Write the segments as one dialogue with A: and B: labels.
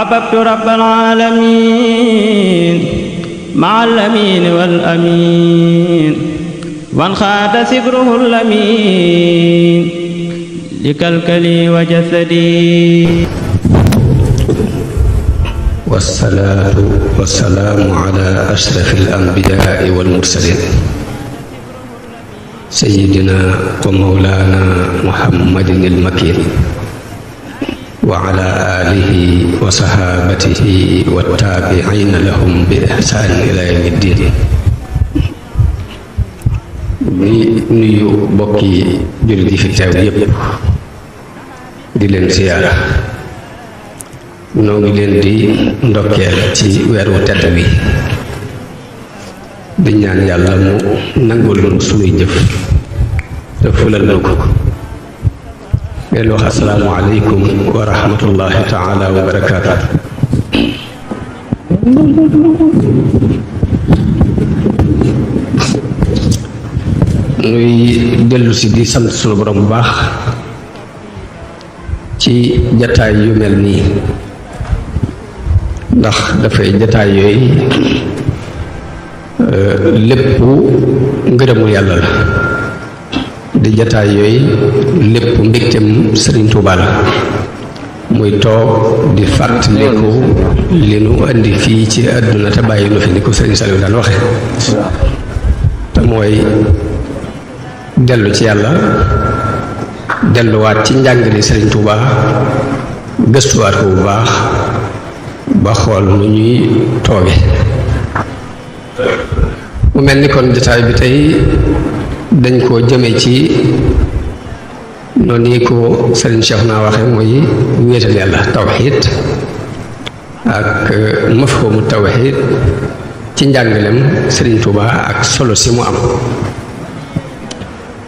A: أحببت رب العالمين مع الأمين والأمين وانخاد سبره الأمين لكلكلي وجسدي.
B: والصلاة والسلام على أشرف الأنبياء والمرسلين سيدنا ومولانا محمد المكين وعلى آله وصحابته والتابعين لهم بإحسان إلى يوم الدين. di nuyu bokki jullit yi fi teew yépp di leen siyaara noo ngi leen di ndokkeel ci weeru tedd wi di ñaan yàlla mu nangul lu sunuy jëf te fulal nu ko leen wax assalaamu aleykum wa rahmatullahi taala wa barakaatu. nuy dellu si di sant sunu borom bu baax ci jataay yu mel nii ndax dafay jataay yooyu lépp ngërëmu yàlla la di jataay yooyu lépp mbégtem Sëriñ Tuubaa la muy toog di fàttaliku li nu indi fii ci àdduna te bàyyi nu fi ni ko Sëriñ Saliou daan waxe te mooy dellu ci yàlla delluwaat ci njàngale Sëriñ Tuubaa gëstuwaat ko bu baax ba xool nu ñuy tooge mu mel ni kon jotaay bi tey dañ koo jëme ci noonu ko Sëriñ Cheikh naa waxe mooy wéetal yàlla tawxiid ak mafhumu tawxiid ci njàngalem Sëriñ Tuubaa ak solo si mu am.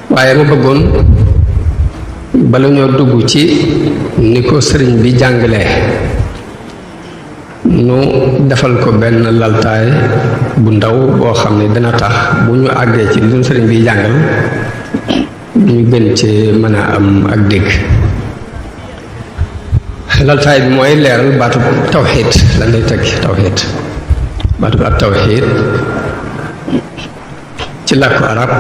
B: waaye ma bëggoon bala ñoo dugg ci ni ko sëriñ bi jàngalee nu defal ko benn laltaay bu ndaw boo xam ne dana tax bu ñu àggee ci li nu sëriñ bi jàngal ñu gën ci mën a am ak dégg. laltaay bi mooy leeral baatu tawxiid lan lay tekki tawxiid baatu ak tawxiid ci làkku arab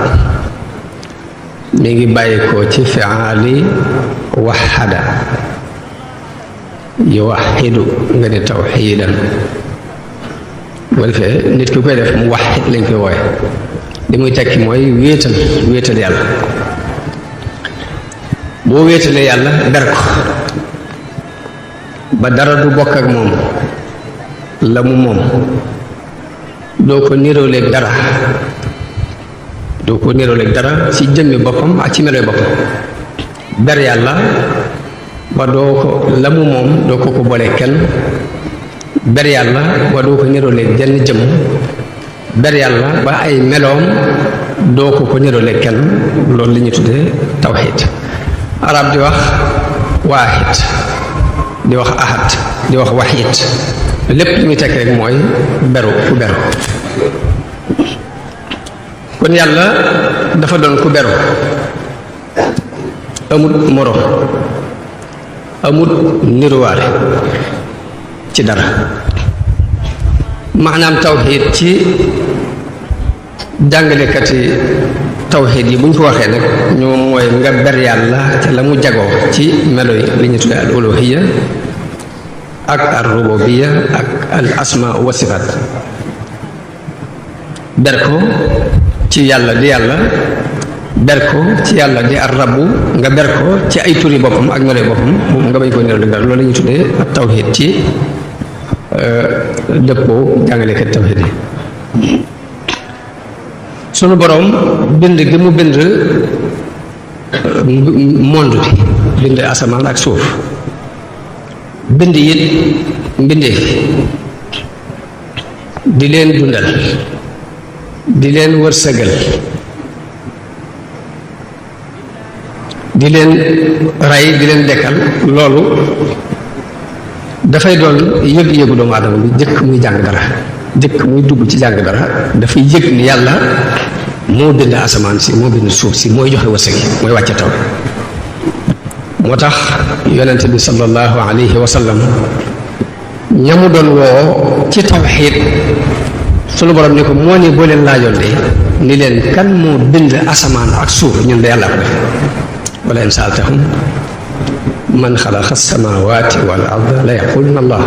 B: mi ngi bàyyi ko ci fi'aali waxada yuwaxidu nga ne tawxiidan boo defee nit ki koy def mu waxid lañ koy wooye li muy tekki mooy wéetal yàlla boo wéetalee yàlla ber ko ba dara du bokk ak moom la mu moom doo ko niróoleeg dara ci jëmmi boppam ak ci meloy boppam ber yàlla ba doo ko la mu moom doo ko boole kenn ber yàlla ba doo ko niróoleeg jenn jëm ber yàlla ba ay meloom doo ko niróoleeg kenn loolu li ñu tuddee tawxiid arab di wax waaxid di wax ahad di wax waxiid lépp li muy tekk rek mooy beru ku beru kon yàlla dafa doon ku beru amut moroom amut niruwaale ci dara maanaam tawxiid ci jàngalekati tawxiid yi bu ñu ko waxee nag ñoom mooy nga ber yàlla ci la mu jagoo ci melo yi li ñu tuddee al uluhiyya ak al rububiyya ak al asma wa sifaat ber ko ci yàlla di yàlla ber ko ci yàlla di ar rabbu nga ber ko ci ay turi boppam ak meloy boppam moom nga bañ ko néew li dara loolu la ñuy tuddee ak tawxiid ci dëppoo jàngalekat tawxiid yi sunu boroom bind gi mu bind monde bi bind asamaan ak suuf bind it mbindeef di leen dundal di leen wërsëgal di leen rey di leen dekkal loolu dafay doon yëg-yëgu doomu aadama bi jëkk muy jàng dara jëkk muy dugg ci jàng dara dafay yëg ni yàlla moo bind asamaan si moo bind suuf si mooy joxe wërsëg yi mooy wàcce taw moo tax yonente bi sallallahu alayhi wa sallam ñamu doon woo ci tawxiid sunu borom ni ko moo ni boo leen laajoon de ni leen kan moo bind asamaan ak suuf ñun de yàlla ko def wala in saaltahum man xalaqa samaawaati wal arda la yaquluna allah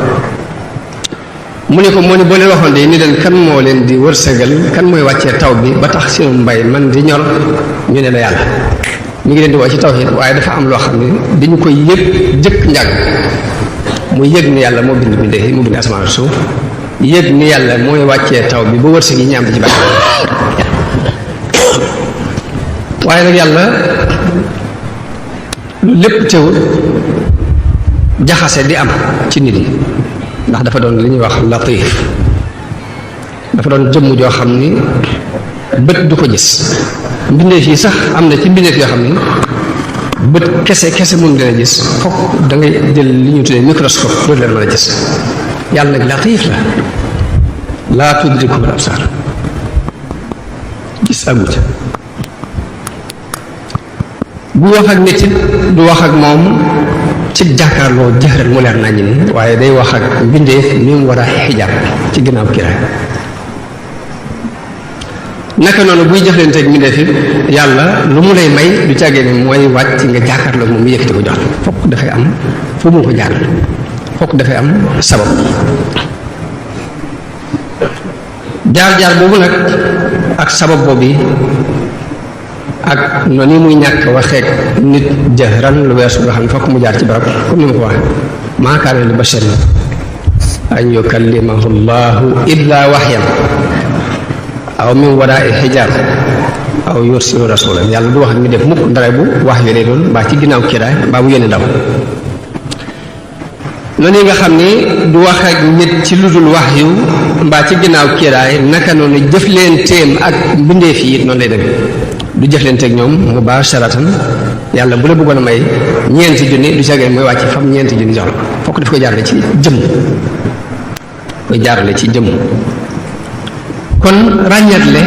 B: mu ne ko moo ni boo leen waxoon de ni leen kan moo leen di wërsëgal kan mooy wàccee taw bi ba tax sunu mbay man di ñor ñu ne la yàlla ñu ngi leen di woo ci tawxiid waaye dafa am loo xam ne dañu koy yëg jëkk njàng mu yëg ni yàlla moo bind bindee yi mu bind asamaan ak suuf yëg ni yàlla mooy wàccee taw bi ba wërsëg yi ñaam di ci baax waaye nag yàlla lu lépp teewul jaxase di am ci nit yi ndax dafa doon li ñuy wax latif dafa doon jëmm joo xam ni bët du ko gis mbindeef yi sax am na ci mbindeef yoo xam ni bët kese mun leen a gis fokk da ngay jël li ñu tuddee microscope loolu leen mën a gis yàlla nag latif la laa tudrikuhu al-absaar gis amu ca bu wax ak nit it du wax ak moom ci jàkkaarloo jëxëral mu leer naññ ni waaye day wax ak mbindeef ni mu war a xijaab ci ginnaaw kiraay naka noonu buy jëflanteeg mbindeef it yàlla lu mu lay may du càggee ne mooy wàcc nga jàkkaarloo moom mu yëkkati ko jox la fokk dafay am fu mu ko jaaral fokk dafay am sabab jaar-jaar boobu nag ak sabab boobu ak noonu muy ñàkk waxeek nit jëhran lu weesu nga xam ne fokk mu jaar ci barab comme ni ma ko waxee maa kaana li basharin an yukallimahu llahu illa waxyan aw min waraai xijaab aw yursilu rasulan yàlla du wax ak mi def mukk ndare bu wax yu lay doon mbaa ci ginnaaw kiraay mbaa bu yónni ndaw noonu yi nga xam ni du wax ak nit ci lu dul wax yu mbaa ci ginnaaw kiraay naka noonu jëflenteem ak mbindeef yi it noonu lay demee du jëflenteeg ñoom mubaasharatan yàlla bu la bëggoon a may ñeenti junni du cagee mooy wàcc fam ñeenti junni jox la fokk daf koy jaarale ci jëmm koy jaarale ci jëmm kon ràññatle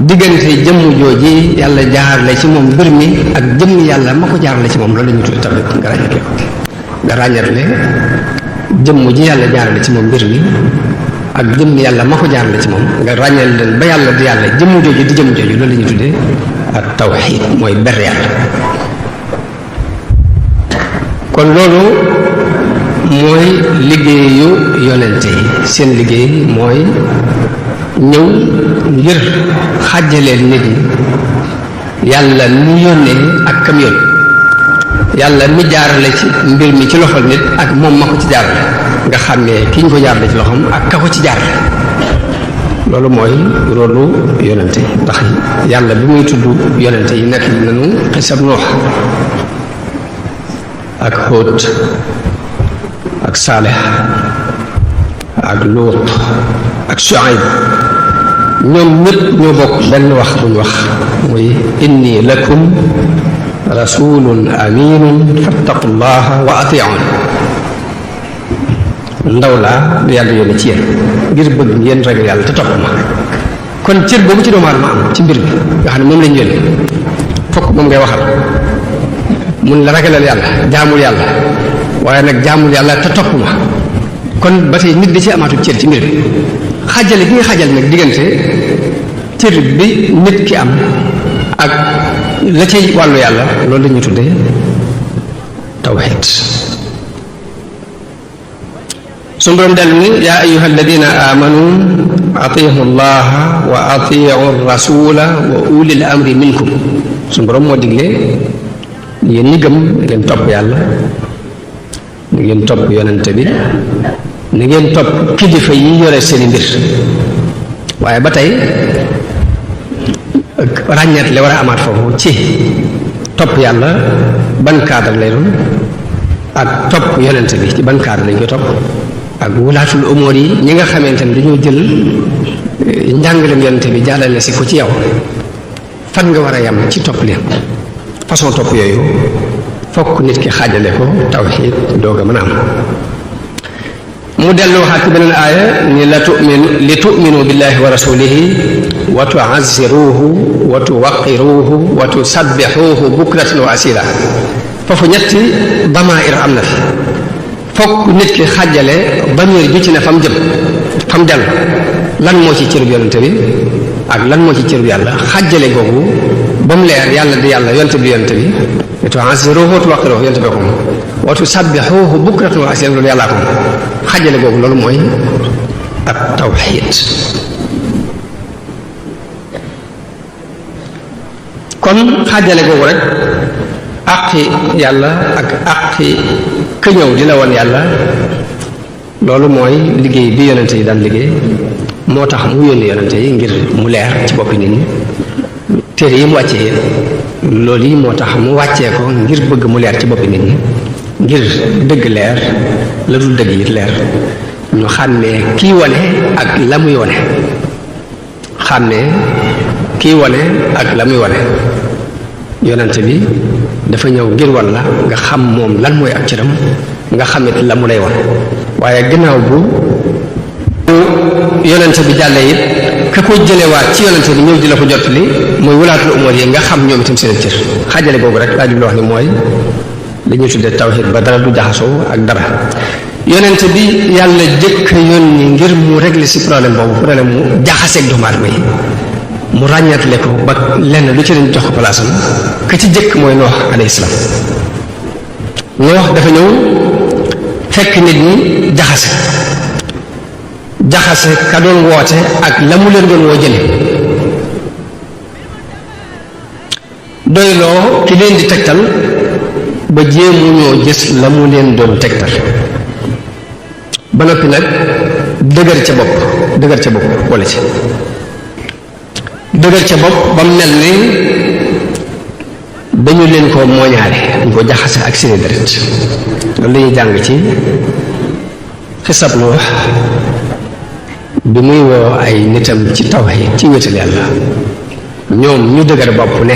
B: diggante jëmm jooji yàlla jaarale ci moom mbir mi ak jëmm yàlla ma ko jaarale ci moom loolu la ñu tudde tamit nga ràññatle ko nga ràññatle jëmm ji yàlla jaarale ci moom mbir mi ak jëmm yàlla ma ko jaarale ci moom nga ràññal leen ba yàlla di yàlla jëmm jooju di jëmm jooju loolu la ñu tuddee ak tawxiid mooy ber yàlla kon loolu mooy liggéeyu yonente yi seen liggéey mooy ñëw ngir xàjjaleel nit ñi yàlla mi yónnee ak kam yónni yàlla mi jaarale ci mbir mi ci loxol nit ak moom ma ko ci jaarale nga xam ne ki ñu ko jaarale ci loxoom ak ka ko ci jaarale loolu mooy rôlu yonente yi ndax yàlla bi muy tudd yonente yi nekk nañu xisab Nuux ak Hóot ak Saalix ak Luut ak Shuayb ñoom ñëpp ñoo bokk benn wax bu ñu wax muy inni lakum rasulun aminun fattaqullaha wa atiun ndaw laa du yàlla yónni ci yéen ngir bëgg ngeen ragal yàlla te topp ma kon cër boobu ci doomu aadama am ci mbir bi nga xam ne moom lañ yónni fokk moom ngay waxal mun la ragalal yàlla jaamul yàlla waaye nag jaamul yàlla te topp ma kon ba tey nit da ci amaatu cër ci mbir bi xajale bi nga xajal nag diggante cër bi nit ki am ak la cay wàllu yàlla loolu la ñuy tuddee tawxiid suñu borom dellu ni yaa ayuha alladina amanu atiihu llaha wa atiihu rasula wa ulil amri minkum suñu borom moo digle yéen ñi gëm ngeen topp yàlla ni ngeen topp yonente bi ni ngeen topp kilifa yi yore seeni mbir waaye ba tey ràññeet li war a amaat foofu ci topp yàlla ban cadre lay doon ak topp yonente bi ci ban cadre lañ koy topp ak wulaatul umóor yi ñi nga xamante ne dañoo jël njàngaleem yonente bi jàllale si ko ci yow fan nga war a yam ci topp leen façon topp yooyu fokk nit ki xaajale ko tawxiid doog a mën a am mu dellu waxaat ci beneen aaya ni li tu'minu billahi wa rasulihi wa tu'azziruhu wa tuwaqiruhu wa tusabbixuhu bukratan wa asila foofu ñetti damair am na fi fokk nit ki xàjjale bamir ju ci ne fam jëm fam dellu lan moo ci cërub yonente bi ak lan moo ci cërub yàlla xàjjale googu ba mu leer yàlla di yàlla yonente bi yonente bi eto ansiruhu tuwaqqiruhu yonente bi ko moom watu sabbihuhu bukratan wa asilan loolu yàllaa ko moom xàjjale googu loolu mooy ak tawxiid kon xàjjale googu rek àqi yàlla ak àqi ka ñëw di la woon yàlla loolu mooy liggéey bi yonente yi daan liggéey moo tax mu yónni yonente yi ngir mu leer ci boppi nit ñi téere yi mu wàccee loolu yi moo tax mu wàccee ko ngir bëgg mu leer ci boppi nit ñi ngir dëgg leer la dul dëgg it leer ñu xàmmee kii wane ak la muy wane xàmmee kii wane ak la muy wane yonente bi dafa ñëw ngir wan la nga xam moom lan mooy ak cëram nga xamit la mu lay wan waaye gannaaw bu yonente bi jàllee it ka ko jëlewaat ci yonente bi ñëw di la ko jottali mooy wulaatul umur yi nga xam ñoom itam seen cër xaajale boobu rek laa di wax ni mooy li ñuy tuddee tawhid ba dara du jaxasoo ak dara yonente bi yàlla jëkk yónni ngir mu régler si problème boobu problème mu jaxaseeg doomu aadama yi mu ràññatle ko ba lenn lu ci leen jox ko palaasam ka ci jëkk mooy Noox alayhi salaam Noox dafa ñëw fekk nit ñi jaxase ka doon woote ak la mu leen doon woo jële doyloo ki leen di tegtal ba jéemu ñoo gis la mu leen doon tegtal ba noppi nag dëgër ca bopp wala ci dëgër ca bopp ba mu mel ni dañu leen ko mooñaale dañ ko jaxase ak seeni deret loolu la ñuy jàng ci xisab Nuux bi muy woo ay nitam ci tawhiid ci wéetal yàlla ñoom ñu dëgër bopp ne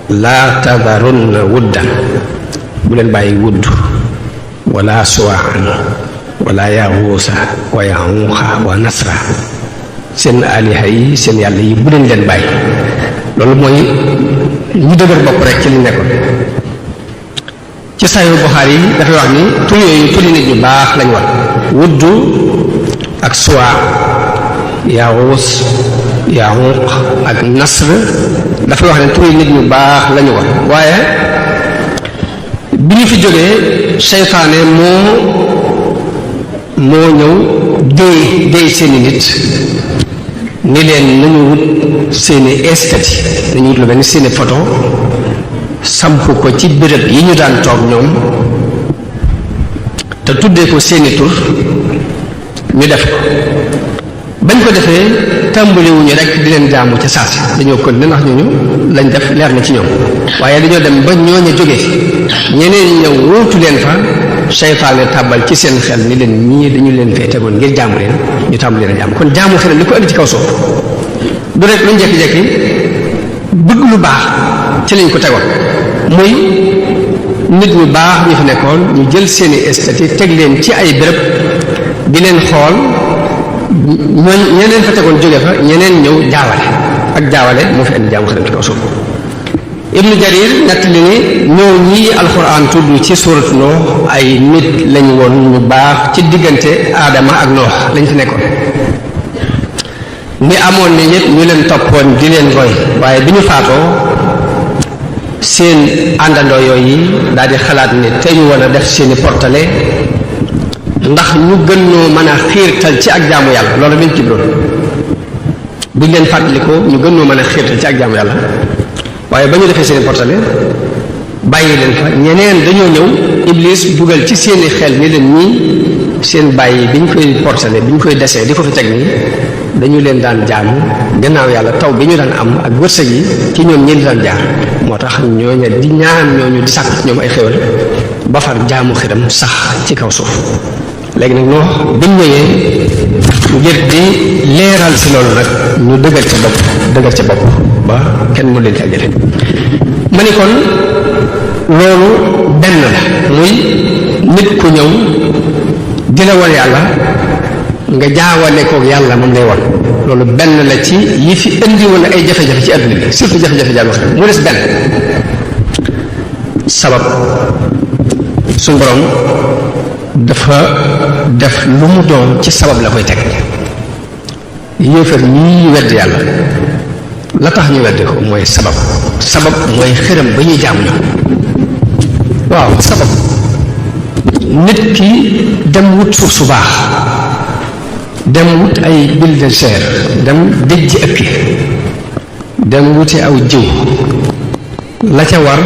B: laa tadarunna wuddan bu leen bàyyi wudd wala suwaan wala yaxuusa wa yaxuuqa wa nasra seen aliha yi seen yàlla yi bu leen bàyyi loolu mooy ñu dëgër bopp rek ci li nekkoon ci Sahih Bukhari yi dafay wax ni tur yooyu turi nit ñu baax lañ war wudd ak suwa yaxuus yaxuuq ak nasr dafay wax ne turi nit ñu baax lañu war waaye bi ñu fi jógee seytaane moo ñëw déy seeni nit ni leen nañu wut seeni estati nañu wut lu mel ni seeni photo samp ko ci béréb yi ñu daan toog ñoom te tuddee ko seeni tur ñu def ko bañ ko defee tàmbaliwuñu rek di leen jaamu ca saasi dañoo kon ne ndax ñooñu lañ def leer na ci ñoom waaye dañoo dem ba ñooña jóge ñeneen ñëw wóotu leen fa seytaane tàbbal ci seen xel ni leen ñii dañu leen fee tegoon ngir jaamu leen ñu tàmbali leen a jaamu kon jaamu xel li ko indi ci kaw suuf du rek luñ jekki-jekki bëgg lu baax ci lañ ko tegoon muy nit ñu baax ñu fi nekkoon ñu jël seeni estati teg leen ci ay béréb di leen xool ñeneen fa tegoon jóge fa ñeneen ñëw jaawale moo fi indi jaamu xel ci kaw suuf Ibnu Jarir nett li ni ñoo ñii alxuraan tudd ci suuratu Noox ay nit lañ woon ñu baax ci diggante aadama ak Noox lañ fi nekkoon ni amoon ni ñëpp ñu leen toppoon di leen roy waaye bi ñu faatoo seen àndandoo yooyu daal di xalaat ni te ñu war a def seeni portale ndax ñu gën ñoo mën a xiirtal ci ak jaamu yàlla loolu lañ ci doon buñ leen fàttalikoo ñu gën ñoo mën a xiirtal ci ak jaamu yàlla waaye ba ñu defee seeni portale bàyyi leen fa ñeneen dañoo ñëw Iblis dugal ci seeni xel ni leen ñii seen bàyyi bi ñu koy portale bi ñu koy desee di ko fi teg nii dañu leen daan jaamu gannaaw yàlla taw bi ñu daan am ak wërsëg yi ci ñoom ñi daan jaar moo tax ñooña di ñaan ñooñu di sàkk ci ñoom ay xéwal ba far jaamu xiram sax ci kaw suuf léegi nag Noox bi mu ñëwee ngir di leeral si loolu nag ñu dëgër ca bopp ba kenn mu leen ci àjjale ma ni kon loolu benn la muy nit ku ñëw di la wan yàlla nga jaawale koog yàlla moom lay wan loolu benn la ci yi fi indi woon ay jafe-jafe ci àdduna bi surtout jafe-jafe jaamu xel mu des benn sabab suñu borom dafa def lu mu doon ci sabab la koy teg yéefar ñii wedd yàlla la tax ñu weddi ko mooy sabab mooy xërëm ba ñuy jaam ñoom waaw sabab nit ki dem wut suuf su baax dem wut ay bulldozer dem dëj ji ëkki dem wuti aw jiw la ca war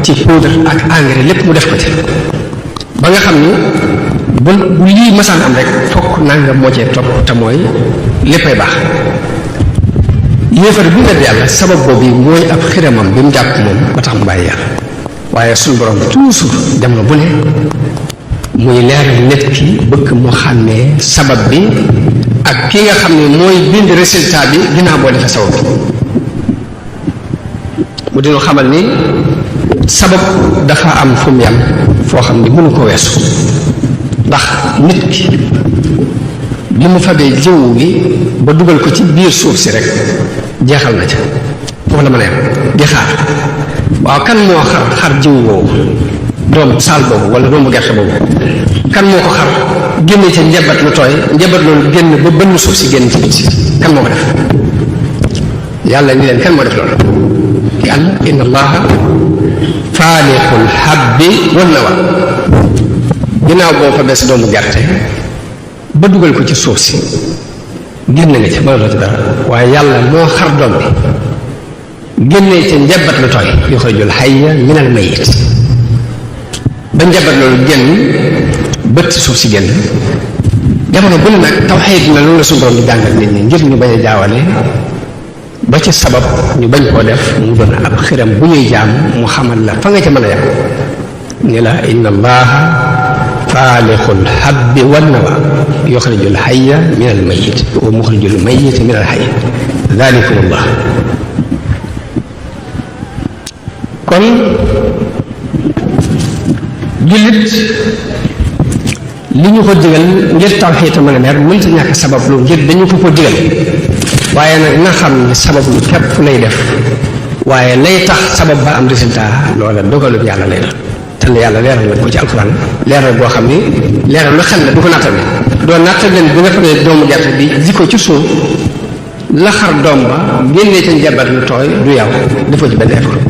B: ci poudre ak engrais lépp mu def ko ci ba nga xam ni bu lii masaan am rek fokk nangam moo cee topp te mooy léppay baax yéefar bi wedd yàlla sabab boobu mooy ab xiramam bi mu jàpp moom ba tax mu bàyyi yàlla waaye suñu borom toujours dem na bu ne muy leeral nit ki bëgg mu xàmmee sabab bi ak ki nga xam ne mooy bind résultat bi ginnaaw boo defee sabab bi mu dina xamal ni sabab dafa am fu mu yam foo xam ne mënu ko weesu ndax nit ki bi mu fabee jiw bi ba dugal ko ci biir suuf si rek jeexal na ca foofu la mën a yam di xaar waaw kan moo xar jiw boobu doom saal boobu wala doomu gerte boobu kan moo ko xar génne ca njabat lu tooy njabat loolu génn ba bënn suuf si génn ci biti kan moo ko def yàlla ni leen kan moo def loolu yàlla inna allaha faaliqul habbi wan nawa ginnaaw boo fa bes doomu gerte ba dugal ko ci suuf si génn nga ca mënatoo ci dara waaye yàlla moo xar doom bi génnee ca njabat lu tooy yuxrijul hayya minal mayyit ba njabat loolu génn bët suuf si génn jamono bu ne nag tawxiid na loolu la suñu borom di jàngal nit ñi ngir ñu bañ a jaawale ba ci sabab ñu bañ koo def mu doon ab xiram bu ñuy jaam mu xamal la fa nga ca mën a yàq ni la inna allaha faaliqul habbi wan nawa yuxrijul hayya min al mayit wa muxrijul mayit min al hayy dalikum allah kon jullit li ñu ko digal ngir tawxiid mën a leer mënta ñàkk sabab lu ngir dañu ko digal waaye nag na xam ne sabab lu képp lay def waaye lay tax sabab ba am résultat loola dogalub yàlla lay doon te la yàlla leeral na ko ci alxuraan leeral boo xam ni leeral lu xel la du ko nattale doo nattale bi nga xamee doomu gerte bi ji ko ci suuf la xar doom ba génnee ca njabar lu tooy du yow defoo ci benn effort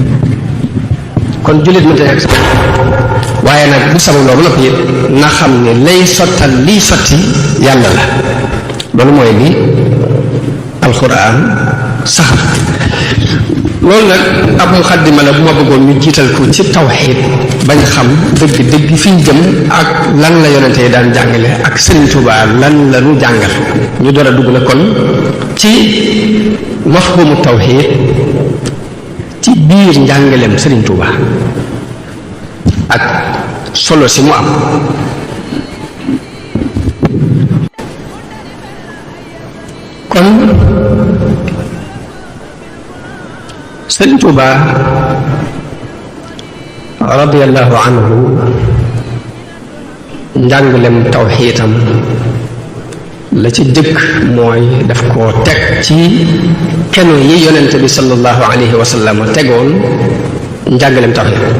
B: kon jullit mënta ñàkk sabab waaye nag bu sabab loolu nag it na xam ne lay sottal liy sotti yàlla la loolu mooy li alxuraan saxal loolu nag ab muxaddima la bu ma bëggoon ñu jiital ko ci tawxiid bañ xam dëgg fi ñu jëm ak lan la yonente yi daan jàngale ak Sëriñ Tuubaa lan la ñu jàngal ñu door a dugg na kon ci mafhumu tawxiid ci biir njàngaleem Sëriñ Tuubaa ak solo si mu am kon Sëriñ Tuubaa radiyallahu anhu njàngalem tawxiitam la ci jëkk mooy daf koo teg ci keno yi yonente bi sallallahu alayhi wa sallam tegoon njàngalem tawxiit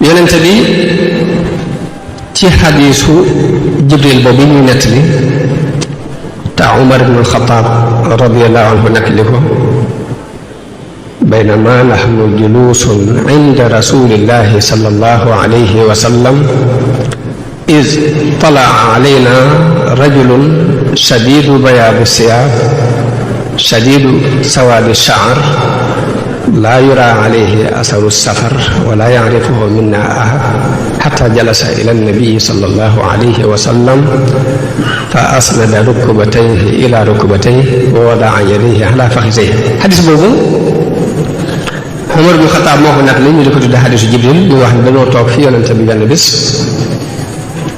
B: yonente bi ci xadiisu Jibril boobu ñu nettali te Umar ibn al-Xattaab radiyallahu anhu nettali ko baynama nahnu juluusun inda rasulillahi sallallahu alayhi wa sallam iz talaa alayna rajulun shadiidu bayaadi siyaab shadiidu sawaadi sha'r laa yuraa alayhi asaru safar wala yacrifuhu minna ahad xataa jalasa ila annabii sallallahu alayhi wa sallam fa asnada rukbatayhi ila rukbatayhi wa wadaa yadayhi ala faxidayhi xadis boobu Umar ibn Xattaab moo ko nag li ñu di ko tudde xadisu Jibril ñu wax ne dañoo toog fi yonente bi benn bis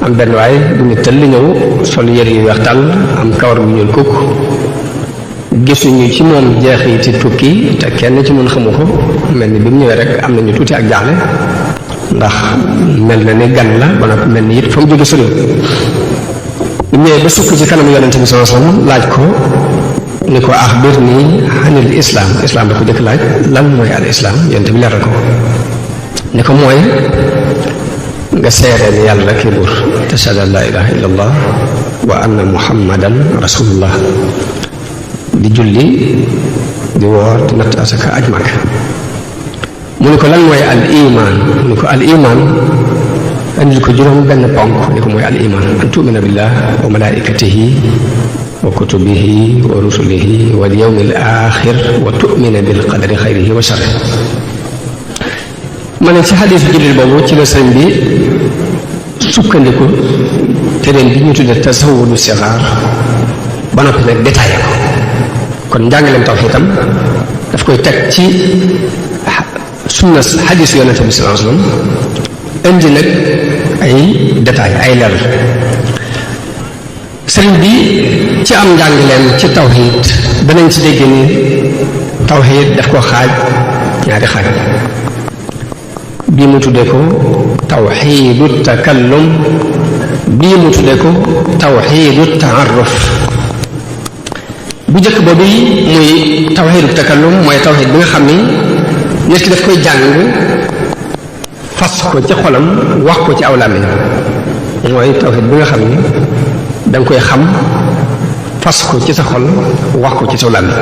B: am benn waay bu ñu tëll ñëw sol yëre yu weex tàll am kawar bu ñuul kukk gisuñu ci moom jeexiti tukki te kenn ci mun xamu ko mel ni bi mu ñëwee rek am nañu tuuti ak jaaxle ndax mel na ni gan la ba nag mel ni it fa mu jóge sori bu ñëwee ba sukk ci kanamu yonente bi sallallahu alayhi wasallam laaj ko ni ko axbirni anil islaam islaam da ko jëkk laaj lan mooy al islaam yonente bi leeral ko ni ko mooy nga seede ni yàlla rek i buur tashhadu an la ilaha illa allah wa anna muhammadan rasulullah di julli di woor di natt asaka aj Makka mu ni ko lan mooy al iman mu ni ko al iman andil ko juróom benn ponk ni ko mooy al iman an tu'mina billah wa malaikatihi wa kutubihi wa rusulihi wal yawmil axir wa tu'mina bil qadari xayrihi wa sharrihi ma ne ci xadiis Jibril boobu ci la sëñ bi sukkandiku te leen bi ñu tudde tasawudu sixaar ba noppi nag détaillé ko kon njàngaleem tawxiid daf koy teg ci sunna xadiisu yonente bi sallallahu alayhi wasallam indi nag ay détail ay leer sëriñ bi ci am njàngaleem ci tawxiid danañ ci dégg ni tawxiid daf ko xaaj ñaari xaaj bii mu tuddee ko tawxiidu takallum bii mu tuddee ko tawxiidu taaruf bu njëkk boobu muy tawxiidu takallum mooy tawxiid bi nga xam ni nit ki daf koy jàng fas ko ci xolam wax ko ci aw làmmiñ mooy tawxiid bi nga xam ni danga koy xam fas ko ci sa xol wax ko ci sa làmmiñ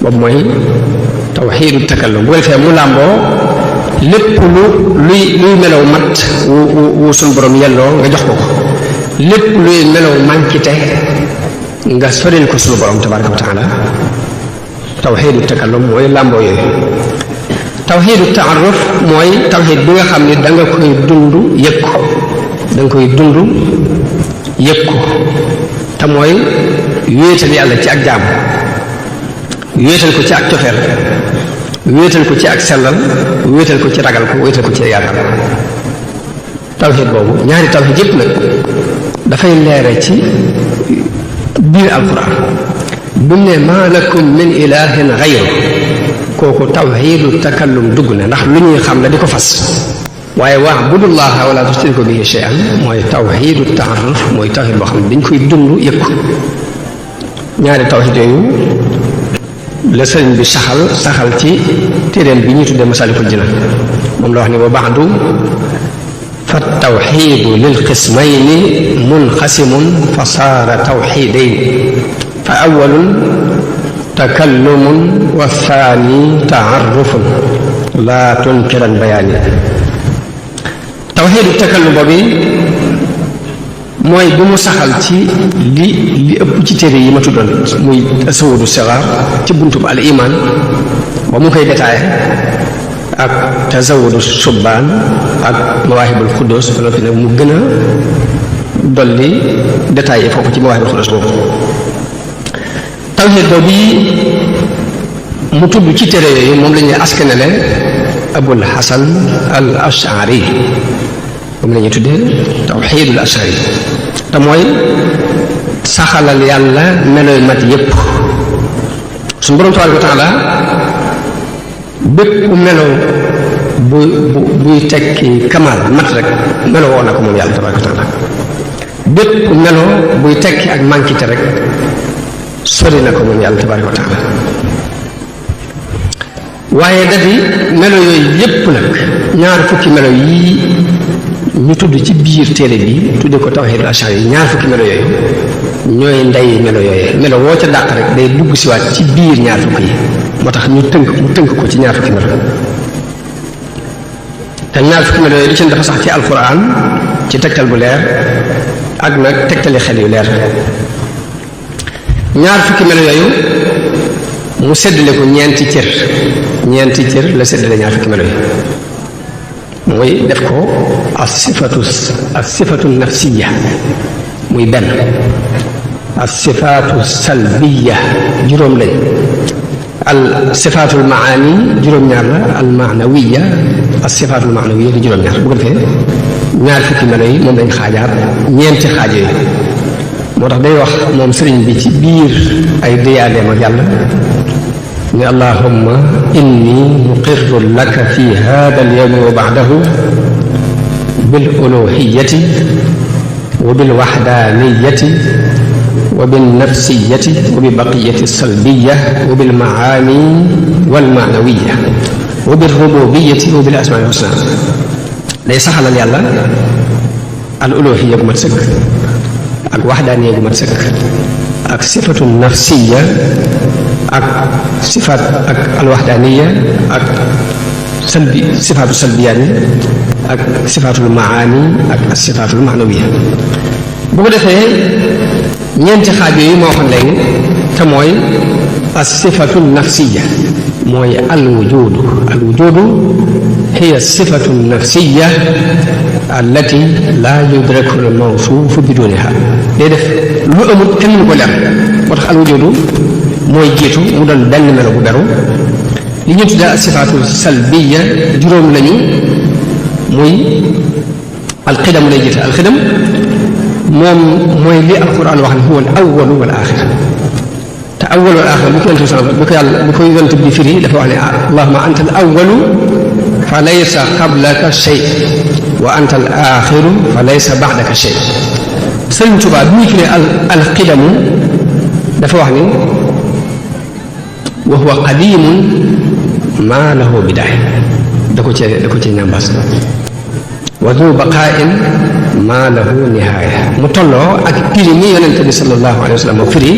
B: boobu mooy tawxiidu takallum bu ko defee mu làmboo lépp luy melaw mat wu suñ borom yelloo nga jox ko ko lépp luy melaw mànkite nga soril ko suñu borom tabaraka wa taala tawxiidu takallum mooy làmboo yooyu tawxiidu taaruf mooy tawxiid bi nga xam ni da nga koy dund yëg ko da nga koy dund yëg ko te mooy wéetal yàlla ci ak jaam wéetal ko ci ak cofeel wéetal ko ci ak sellal wéetal ko ci ragal ko wéetal ko ci yàlla tawxiid boobu ñaari tawxiid yépp nag dafay leere ci biir alquran bu ne maa lakum min ilahin xayru kooku tawxiidu takallum dugg na ndax lu ñuy xam la di ko fas waaye wa'budullaha wala tushriku bihi shay'an mooy tawxiidu taaruf mooy tawxiid boo xam ne dañ koy dund yëg ko ñaari tawxiid yooyu la sëriñ bi saxal ci téeréem bi ñu tuddee Masaalikul Jinaan moom la wax ni wa ba'du fa tawxiidu lil qismayni munqasimun fa saara tawxiidayni fa awwalun takallumun wa thaani taarufun laa tunkiran bayaani tawxiidu takallum boobu mooy bi mu saxal ci li ëpp ci téere yi ma tuddoon muy tasawudu sixaar ci buntub al iman ba mu koy détaillé ak tasawudu subbaan ak mawaahibul xuddoos ba noppi nag mu gën a dolli détaillé foofu ci mawaahibul xuddoos boobu tawxiid boobu mu tudd ci téere yooyu moom la ñuy askanale abul hasan al ashari moom la ñuy tuddee tawxiidul ashari te mooy saxalal yàlla meloy mat yépp suñu borom tabaaraka wa taala bépp melo buy tekki kamaal mat rek melo woo na ko moom yàlla tabaaraka wa taala bépp melo buy tekki ak mànkite rek sori na ko moom yàlla tabaaraka wa taala waaye dadi melo yooyu yépp nag ñaar fukki melo yii ñu tudd ci biir téere bi tudde ko tawxiidul ashari yi ñaar fukki melo yooyu ñooy ndey melo yooyu melo woo ca dàq rek day dugg siwaat ci biir ñaar fukki yi moo tax mu tënk ko ci ñaar fukki melo te ñaar fukki melo yooyu li ci dafa sax ci alquran ci tegtal bu leer ak nag tegtali xel yu leer ñaar fukki melo yooyu mu seddale ko ñeenti cër la seddale ñaar fukki melo yi mooy def ko as-sifatu nafsiya muy benn as-sifatu salbiya juróom lañ al sifatul maani juróom-ñaar la al maanawiya as-sifatul maanawiya di juróom-ñaar bu ko defee ñaar fukki melo yi moom lañ xaajaat ñeenti xaaj yooyu moo tax day wax moom sëriñ bi ci biir ay déyaadeem ak yàlla ni allahumma inni muqirru laka fi hada alyawmi wa ba'dahu bil uluhiyyati wa bil wahdaniyati wa bin nafsiyati wa bi baqiyati salbiyya wa bil maani wal ma'nawiyya wa bil rububiyyati wa bil asma'i husna day saxalal yàlla al uluhiyya gu mat sëkk ak waxdaaniyya gu mat sëkk ak sifatu nafsiyya ak sifaat ak al waxdaaniyya ak sifaatu salbiyaani ak sifaatul maani ak sifaatul maanawiya. bu ko defee ñeenti xaaj yooyu moo waxoon léegi te mooy as sifatu nafsiya mooy al wujudu hiya sifatu nafsiya allati laa yudraku al mawsuufu biduniha. day def lu amul kenn mënu ko leer moo tax al wujudu mooy jiitu mu doon benn melo bu beru. li ñu tuddee sifaatu salbiya juróom lañu muy alqidam lay jiite. alqidam moom mooy li alquran wax ne huwa al awwalu wal axir te awwal wal axir bu ko yonent bi bu ko yàlla bu ko yonent bi firi dafa wax ne allahumma anta al awwalu fa laysa qablaka shay wa anta al axiru fa laysa ba'daka shay. Sëriñ Tuubaa bi muy firi alqidamu dafa wax ni wa huwa qadimun maa lahu bidaaya da ko cee ñambaas wa du baqaa'in maa lahu nihaaya mu tolloo ak firi mi yonente bi sallallahu alayhi wa sallam firi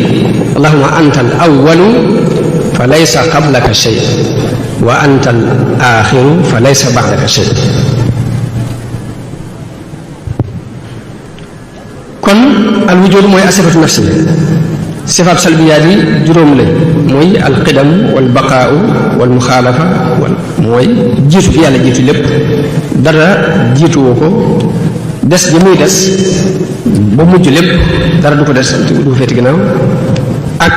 B: allahumma anta al awwalu fa laysa qablaka shay wa anta al axiru fa laysa ba'daka shay. kon al wujud mooy asifatu nafsi. sifaat salbiyaat yi juróom lañ mooy alqidam wal baqaau wal muxaalafa wal mooy jiitu gi yàlla jiitu lépp dara jiituwoo ko des ji muy des ba mujj lépp dara du ko des du ko féeti ginnaaw ak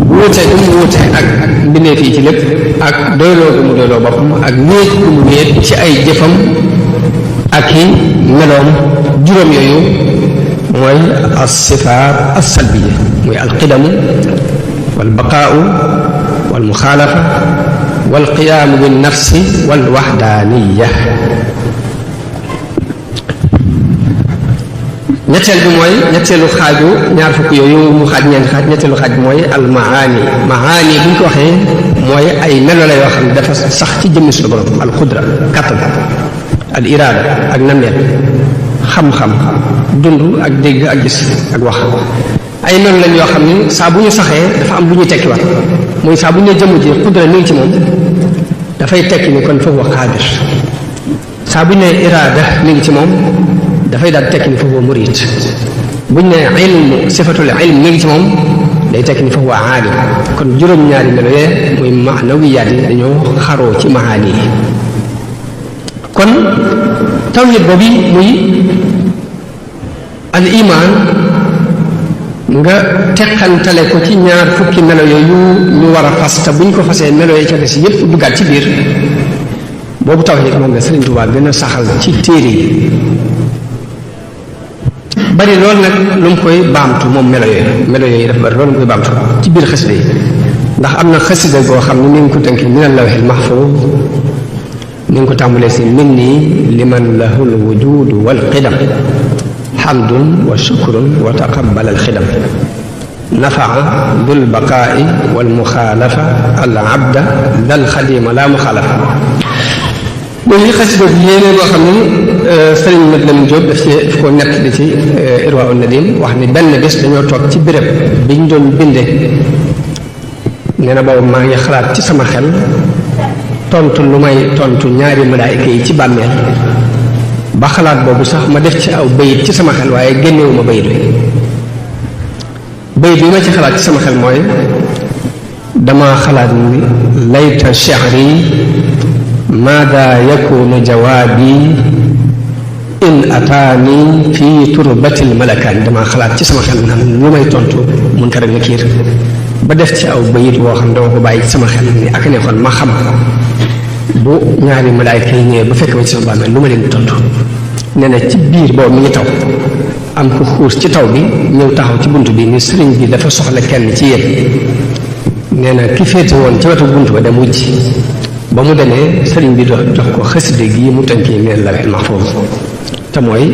B: wuute gi mu wuute ak mbindeef yi ci lépp ak doyloo gi mu doyloo boppam ak wéet gi mu wéet ci ay jëfam ak i meloom. juróom yooyu mooy as-sifaat as-salbiya mooy alqidamu wal baqaau wal muxaalafa wal qiyaamu bin nafsi wal waxdaaniya. ñetteel bi mooy ñetteelu xaaju ñaar fukk yooyu mu xaaj ñeenti xaaj ñetteelu xaaj bi mooy al maani. maani bu ñu ko waxee mooy ay melo la yoo xam ne dafa sax ci jëmmi suñu borom. al qudra kattan, al iraada ak nameel, xam-xam, dund ak dégg ak gis ak wax. ay melo lañ yoo xam ni saa bu ñu saxee dafa am lu ñuy tekkiwaat mooy saa bu ñu nee jëmm ji qudra mi ngi ci moom dafay tekki ni kon foofu qaadir. saa bu ñu nee iraada mi ngi ci moom dafay daal tekki ni foofu murid. bu ñu nee ilmu sifatul ilm mi ngi ci moom day tekki ni foofu aalim. kon juróom-ñaari melo yee muy maanawiyaat yi dañoo xaroo ci maani yi. kon tawhid boobu muy al iman nga teqantale ko ci ñaar fukki melo yooyu ñu war a fas te buñ ko fasee melo yi ca des yépp duggaat ci biir boobu tawhid moom la Sëriñ Tuubaa gën a saxal ci téere yi bari loolu nag lu mu koy baamtu moom melo yooyu dafa bari loolu mu koy baamtu ci biir xasida yi ndax am na xasida goo xam ne ni ngi ko tënki min al-lawhil mahfuuz ni ngi ko tàmbalee si minni liman lahul wujudu wal qidam hamdun wa shukrun wa taqabbal al xidam nafaa dul baqaa'i wal muxaalafa al abda dal xadima la muxaalafa. léegi xasida bi yéene boo xam ne Sëriñ Mat Lamin Jóob daf ko nett di ci Irwaa Nadim wax ni benn bés dañoo toog ci béréb bi ñu doon binde nee na boobu maa ngi xalaat ci sama xel tontu lu may tontu ñaari malaayika yi ci bàmmeel ba xalaat boobu sax ma def ci aw bayit ci sama xel waaye génnewuma bayit bi ma ci xalaat ci sama xel mooy dama xalaat ni layta shi'ri maada yakunu jawaabi in ataani fi turbatil malakaan dama xalaat ci sama xel naan lu may tontu Munkar ak Nakiir ba def ci aw bayit woo xam dama ko bàyyi ci sama xel ni ak ne kon ma xam bu ñaari malaayka yi ñëwee ba fekk ma ci sama bàmmeel lu ma leen tontu. nee na ci biir boobu mi ngi taw am ko xuus ci taw bi ñëw taxaw ci bunt bi ni sëriñ bi dafa soxla kenn ci yéen nee na ki féete woon ci wetu bunt ba dem wujj ba mu demee sëriñ bi jox ko xasida gi mu tënkee min al-lawhil mahfuuz te mooy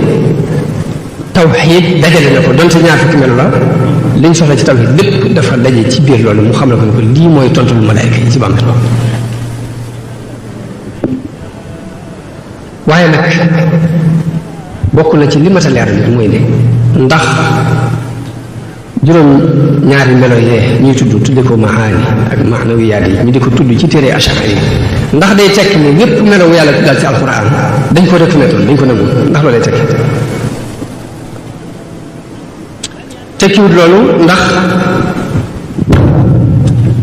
B: tawxiid dajale na ko donte ñaar fukki melo la liñ soxla ci tawxiid lépp dafa daje ci biir loolu mu xam ne ko lii mooy tontul malaayka yi ci bàmmeel ba waaye nag bokk na ci li mat a leeral nit mooy ne ndax juróom ñaari melo yee ñuy tudde ko maani ak maanawiyaat yi ñu di ko tudd ci téere Ash'ari yi ndax day tekki ne lépp melo yàlla daal ci alquran dañ ko reconnaître dañ ko nangu ndax loolu lay tekki tekkiwut loolu ndax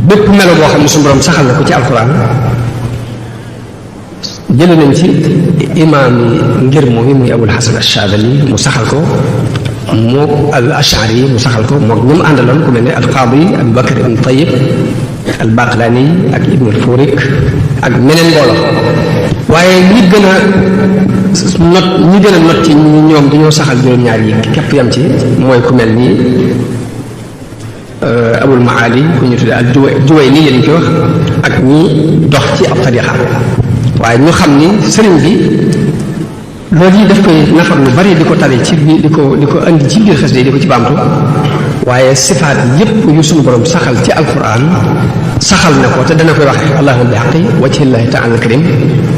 B: bépp melo boo xam ne suñu borom saxal na ko ci alquran jële nañ ci imaam yi ngir moom yi muy Abul Hasan Ash-Shaadili mu saxal ko mook al Ash'ari mu saxal ko mook ñoom àndaloon ku mel ne al qaadi Abu Bakr ibn Tayyib al Baqlani ak Ibn al Furik ak meneen mbooloo waaye ñi gën a not ci ñoom dañoo saxal juróom-ñaar yi képp yam ci mooy ku mel ni Abul Maali ku ñu tuddee al Juwayni lañ koy wax ak ñi dox ci ab tariqa waaye ñu xam ni sëriñ bi loolu yi daf koy nafar lu bari di ko tali ci biir di ko andi ci biir xasida di ko ci baamtu waaye sifaat yépp yu suñu borom saxal ci alquran saxal na ko te dana koy waxe allahumma bi haqqi wajhillahi ta'ala al-karim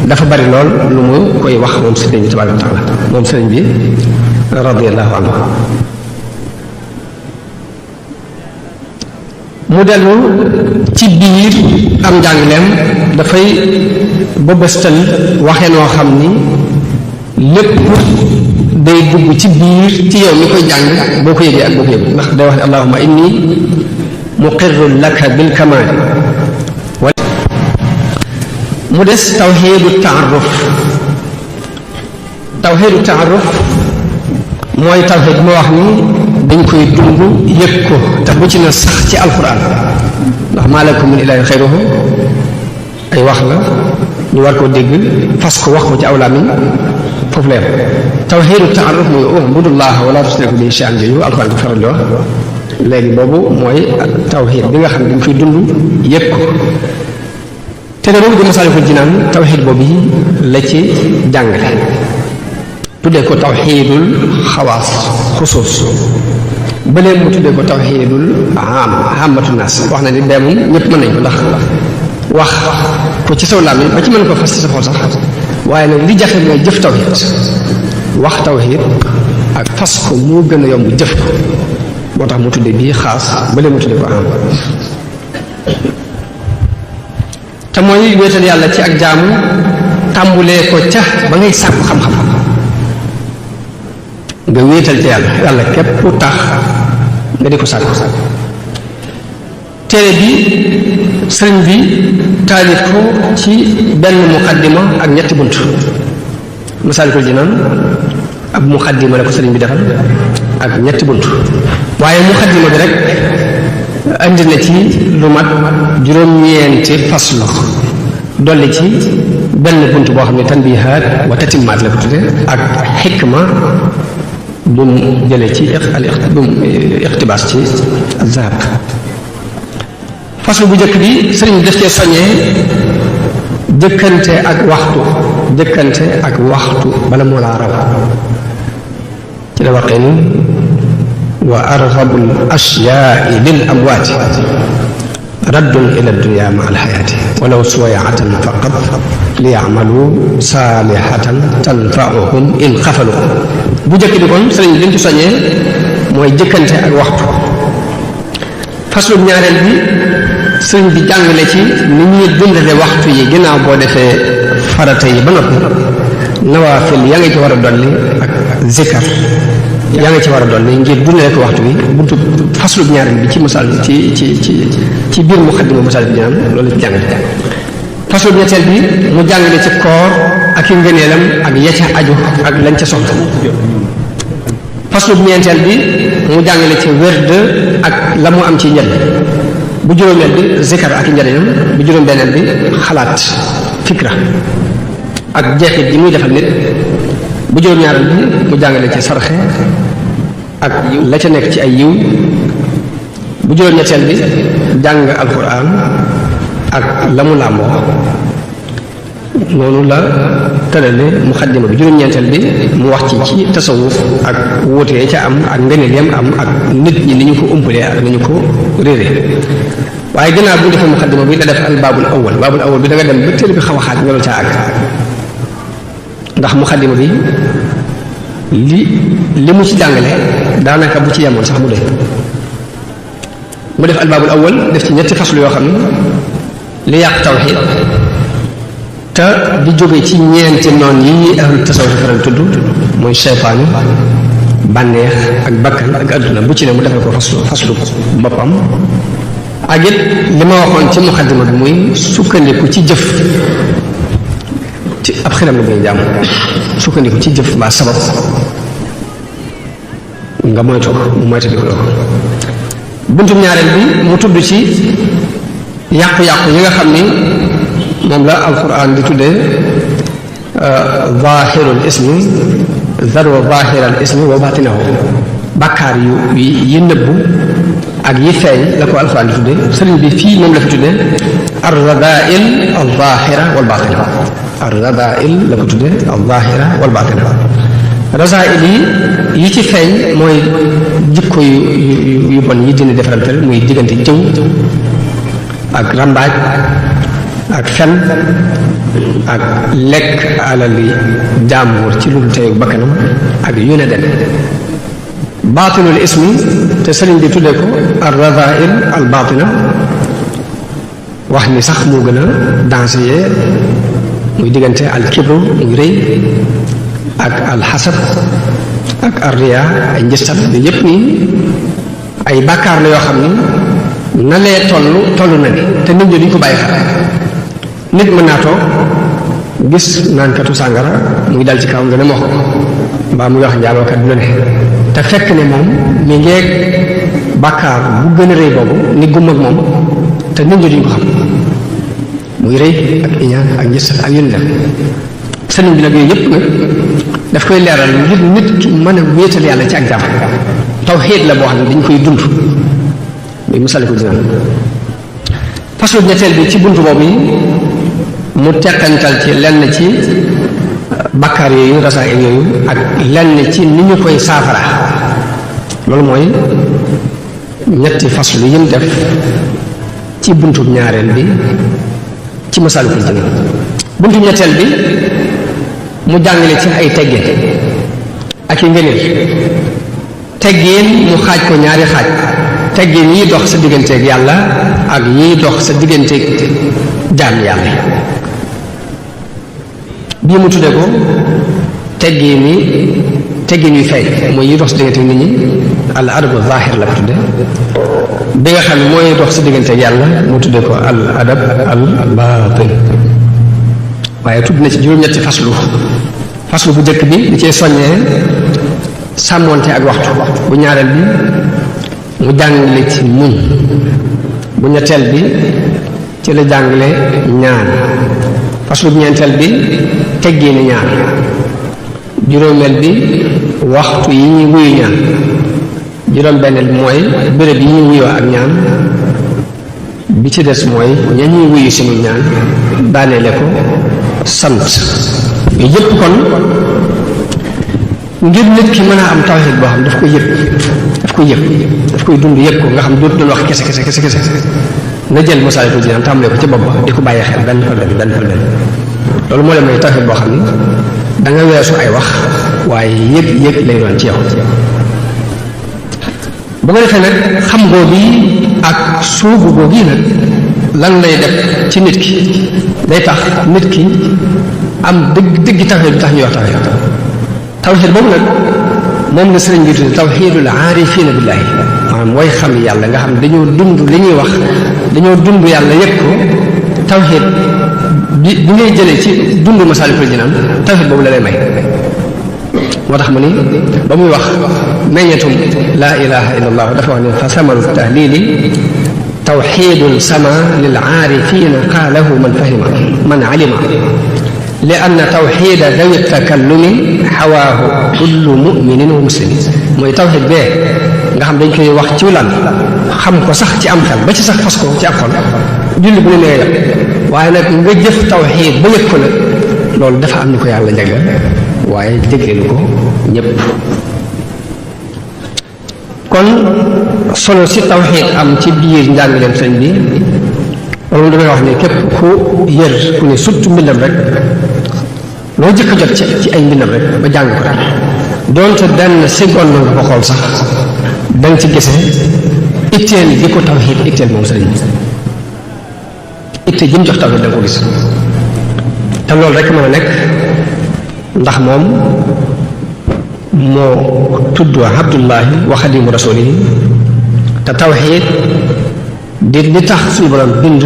B: dafa bari lool lu mu koy wax moom sëriñ bi tabaaraka wa taala moom sëriñ bi radiyallahu anhu mu dellu ci biir am njàngleem dafay bëbëstal waxe noo xam ni lépp day dugg ci biir ci yow mi koy jàng boo ko yëgee ak boo ko yëgee ndax day wax ne allahumma inni muqirrun laka bil kamal mu des tawxiidu taaruf mooy tawxiid bi ma wax ni dañ koy dund yëg ko te bu ci na sax ci alquran ndax maa lakum min ilaahin xayruhu ay wax la ñu war koo dégg fas ko wax ko ci aw làmmiñ foofu leer tawxiidu taaruf mooy ubudullaha wala tusriku bihi shay'an jooju alquran ko faral di wax léegi boobu mooy tawxiid bi nga xam ne dañ koy dund yëg ko te de boobu di Masaalikul Jinaan tawxiid boobu la ci jàngale tuddee ko tawxiidul xawaas xusuus bëlee mu tuddee ko tawxiidul aamatu naas wax na ni bee moom ñëpp mën nañ ko ndax wax ko ci saw làmmiñ ba ci mën ko fas ci sa xol sax waaye nag li jafe mooy jëf tawxiid wax tawxiid ak fas ko moo gën a yomb jëf ko moo tax mu tuddee bii xaas bëlee mu tuddee ko am te mooy wéetal yàlla ci ak jaamu tàmbulee ko ca ba ngay sàkku xam-xam nga wéetal ci yàlla képp ku tax nga di ko sàkku téere bi sëriñ bi taalif ko ci benn muqaddima ak ñetti bunt Masaalikul Jinaan ab muqaddima la ko sëriñ bi defal ak ñetti bunt waaye muqaddima bi rek andi na ci lu mat juróom-ñeenti faslu dolli ci benn bunt boo xam ne tanbihaat wa tatimmaat la ko tudde ak xikma bu mu jëlee ci bu mu iqtibaas ci azhar faslu bu njëkk bi sëriñ bi def cee soññee jëkkante ak waxtu bala moo laa raw ci la waxee ni wa arghabul ashyaai lil amwaati raddun ila dunya ma alxayaati walaw suwayatan faqat li yamalu saalihatan tanfauhum in xafalu bu njëkk bi kon sëriñ bi liñ ci soññee mooy jëkkante ak waxtu faslu ñaareel bi sëriñ bi jàngale ci ni ñuy dundale waxtu yi ginnaaw boo defee farata yi ba noppi nawaafil yaa ngi ci war a dolli ak zikar yaa ngi ci war a dolli ngir dundale ko waxtu bi buntu faslu ñaareel bi ci misaal ci biir muqaddima Masaalikul Jinaan loolu ci jàngale faslu ñetteel bi mu jàngale ci koor ak i ngëneelam ak ya ca aju ak lañ ca soxla faslu ñeenteel bi mu jàngale ci werd ak la mu am ci njëriñ bu juróomeel bi zikar ak i njëriñam bu juróom-benneel bi xalaat fikra ak jeexit ji muy defal nit bu juróom-ñaareel bi mu jàngale ci sarxe ak la ca nekk ci ay yiw bu juróom-ñetteel bi jàng alquran ak la mu làmboo noonu la tërale muqaddima bi juróom-ñeenteel bi mu wax ci tasawuf ak wuutee ca am ak ngëneel yam am ak nit ñi ni ñu ko umpalee ak ni ñu ko réere waaye gannaaw bu ñu defee muqaddima bi da def al baabul awwal bi da nga dem ba téere bi xaw a xaaj nga caa àgg ndax muxaddima bi li mu ci jàngale daanaka bu ci yemoon sax mu doy mu def albaabul awwal def ci ñetti faslu yoo xam ne li yàq tawxiid te di jóge ci ñeenti noon yi ahlu tasawuf faral tudd mooy seytaane bànneex ak bakkan ak adduna bu ci ne mu defal ko faslu boppam ak it li ma waxoon ci muxaddima bi muy sukkandiku ci jëf ci ab xiram la muy jàmm sukkandiku ci jëf mbaa sabab nga moytu ko mu moytu di ko buntum ñaareel bi mu tudd ci yàqu-yàqu yi nga xam ni moom la alquran di tuddee zahirul ismi zarwa zahiral ismi wa batinahu bàkkaar yi nëbbu ak yi feeñ la ko alquran di tuddee sëriñ bi fii moom la fi tuddee ar-radaa'il al-zahira wal batina ar-radaa'il la ko tuddee al-zahira wal batina rasaa'il yi ci feeñ mooy jikko yu bon yi dina defarantal muy diggante jëw ak rambaaj ak fen ak lekk alali jàmbur ci lu dul teyu bakkanam ak yu ne dem baatinul ismi te sëriñ bi tuddee ko ar rasaa'il al baatina wax ni sax moo gën a danger muy diggante al kibru muy rëy ak alxasad ak arriya ay njëstal bi yépp nii ay bàkkaar la yoo xam ni na lee toll na ni te nit ñi duñ ko bàyyi xel nit mën naa toog gis naankatu sàngara muy dal ci kaw nga ne moo ko mbaa muy wax njaalookat bu la ne te fekk ne moom mi ngeeg bàkkaar bu gën a rëy boobu ni gum ak moom te nit ñi duñ ko xam muy rëy ak iñaan ak njëstal ak yéen def sëriñ bi nag yooyu yépp nag daf koy leeral ngir nit ki mën a wéetal yàlla ci ak jàmm tawxiid la boo xam ne dañ koy dund muy Masaalikul Jinaan façon ñetteel bi ci buntu boobu yi mu teqantal ci lenn ci bakkaar yooyu rasaa'il yooyu ak lenn ci ni ñu koy saafara loolu mooy ñetti faslu yim def ci buntu ñaareel bi ci Masaalikul Jinaan buntu ñetteel bi mu jàngale ci ay teggin ak i ngëneel teggin mu xaaj ko ñaari xaaj teggin yi dox sa digganteeg yàlla ak yi dox sa digganteeg jaam yàlla bii mu tudde ko teggin yu feeñ mooy yi dox sa digganteeg nit ñi al adabu zahir la ko tudde bi nga xam ne mooy dox sa digganteeg yàlla mu tudde ko al adab al baatin waaye tudd na ci juróom-ñetti faslu bu njëkk bi di cee soññee sàmmoonte ak waxtu bu ñaareel bi mu jàngale ci muñ bu ñetteel bi ci la jàngale ñaan faslu bu ñeenteel bi teggee ni ñaan juróomeel bi waxtu yi ñuy wuyu ñaan juróom-benneel bi mooy béréb yi ñuy wuyoo ak ñaan bi ci des mooy ña ñuy wuyu sunu ñaan daaneele ko sant yooyu yëpp kon ngir nit ki mën a am tawxiid boo xam daf koy dund yëg ko nga xam dootu doon wax kese na jël Masaalikul Jinaan tàmbalee ko ci bopp ba di ko bàyyi xel benn par benn loolu moo la may tawxiid boo xam ni da nga weesu ay wax waaye yëg lay doon ci yow ba nga defee nag xam googu ak suubu googu nag lan lay def ci nit ki day tax nit ki am dëgg tawxiid bi tax ñuy wax tawxiid boobu nag moom la sëriñ bi tudde tawxiidul aarifiina billaahi maanaam mooy xam yàlla nga xam dañoo dund li ñuy wax dañoo dund yàlla yëg ko tawxiid bi ngay jëlee ci dund Masaalikul Jinaan tawxiid boobu la lay may moo tax mu ni ba muy wax meññetum laa ilaha illa allah dafa wax ne fa samaru tahlili tawxiidun sama lil aarifiina qaalahu man alima li anna tawxiida dawi takallumi xawaahu kullu muminin wa muslimin mooy tawxiid bee nga xam dañ koy wax ci lan xam ko sax ci am xel ba ci sax fas ko ci ab xol julli bu ne nee yam waaye nag nga jëf tawxiid ba yëg ko nag loolu dafa am ni ko yàlla jagleel waaye jégleelu ko ñépp kon solo si tawxiid am ci biir njàngaleem sëñ bi loolu damay wax ne képp ku yër ku ne surtout mbindam rek loo jëkk jot ci ay mbindam rek ba jàng ko daal doonte benn seconde nga ko xool sax danga ci gisee itteel bi ko tawxiid itteel moom sëriñ bi itte ji mu jox tawxiid danga ko gis te loolu rek mën a nekk ndax moom moo tudd abdullahi wa xadimu rasulihi te tawxiid di li tax suñu borom bind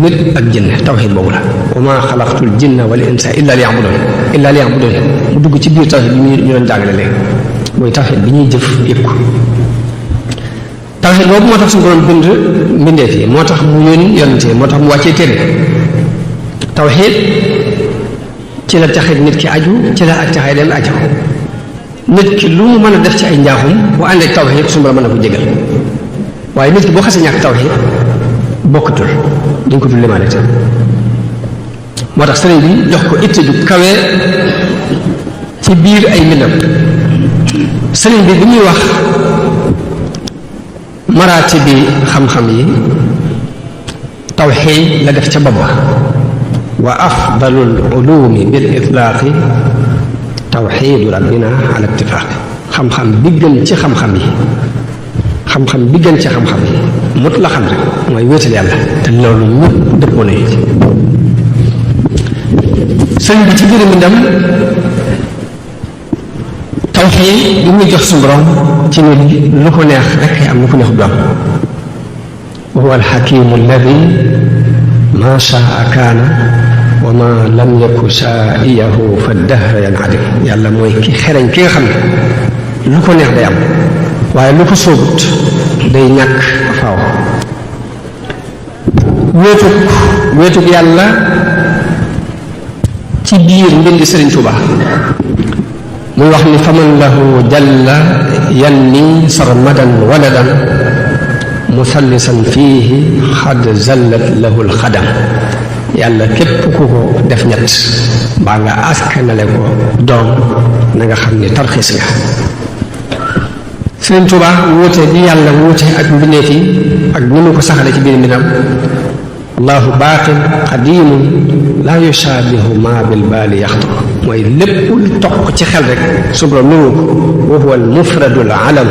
B: nit ak jinne tawxiid boobu la wa maa xalaqtul jinna wal insa illa liya'budun mu dugg ci biir tawxiid bi ñu doon jàngale léegi mooy tawxiid bi ñuy jëf yëpp ko tawxiid boobu moo tax suñu borom bind mbindeef yi moo tax mu yónni yonente moo tax mu wàccee téere tawxiid ci la taxit nit ki aju ci la ak taxay dem aju nit ki lu mu mën a def ci ay njaaxum bu àndee tawxiid suñu borom mën na ko jégal waaye nit ki boo xasee ñàkk tawxiid bokkatul duñ ko dul limaale te moo tax sëriñ bi jox ko itte ju kawe ci biir ay mbindam sëriñ bi bi muy wax maraati bi xam-xam yi tawxiid la def ca bopp wa afdalul ulumi bil itlaaqi tawxiidu rabbina ala ittifaaqi xam-xam bi gën ci xam-xam yi xam-xam bi gën ci xam-xam yi mut la xam rek mooy wéetal yàlla te loolu ñëpp dëppoo nañu ci sëñ bi ci biir mbindam tawxiid bi muy jox suñu borom ci ni lu ko neex rek am lu ko neex du am wa huwa alxakimu alladi ma shaa kaana wa ma lam yaku shaa'iyahu fa dahra yan'adim yàlla mooy ki xereñ ki nga xam ne lu ko neex day am waaye lu ko sóobut day ñàkk faaw wéetug yàlla ci biir mbindi Sëriñ Tuuba muy wax ni faman lahu jalla yanni sarmadan waladan musallisan fiihi xad zallat lahu alxadam yàlla képp ku ko def ñett mbaa nga askanale ko doom na nga xam ne tarxiis nga Sëriñ Tuuba wuute bi yàlla wuute ak mbindeef yi ak ni mu ko saxale ci biir mbindam allahu baaqin qadimun laa yushaabihu ma bil baali yaxtu mooy lépp lu toq ci xel rek su borom nuru ko wa huwa al mufradul alam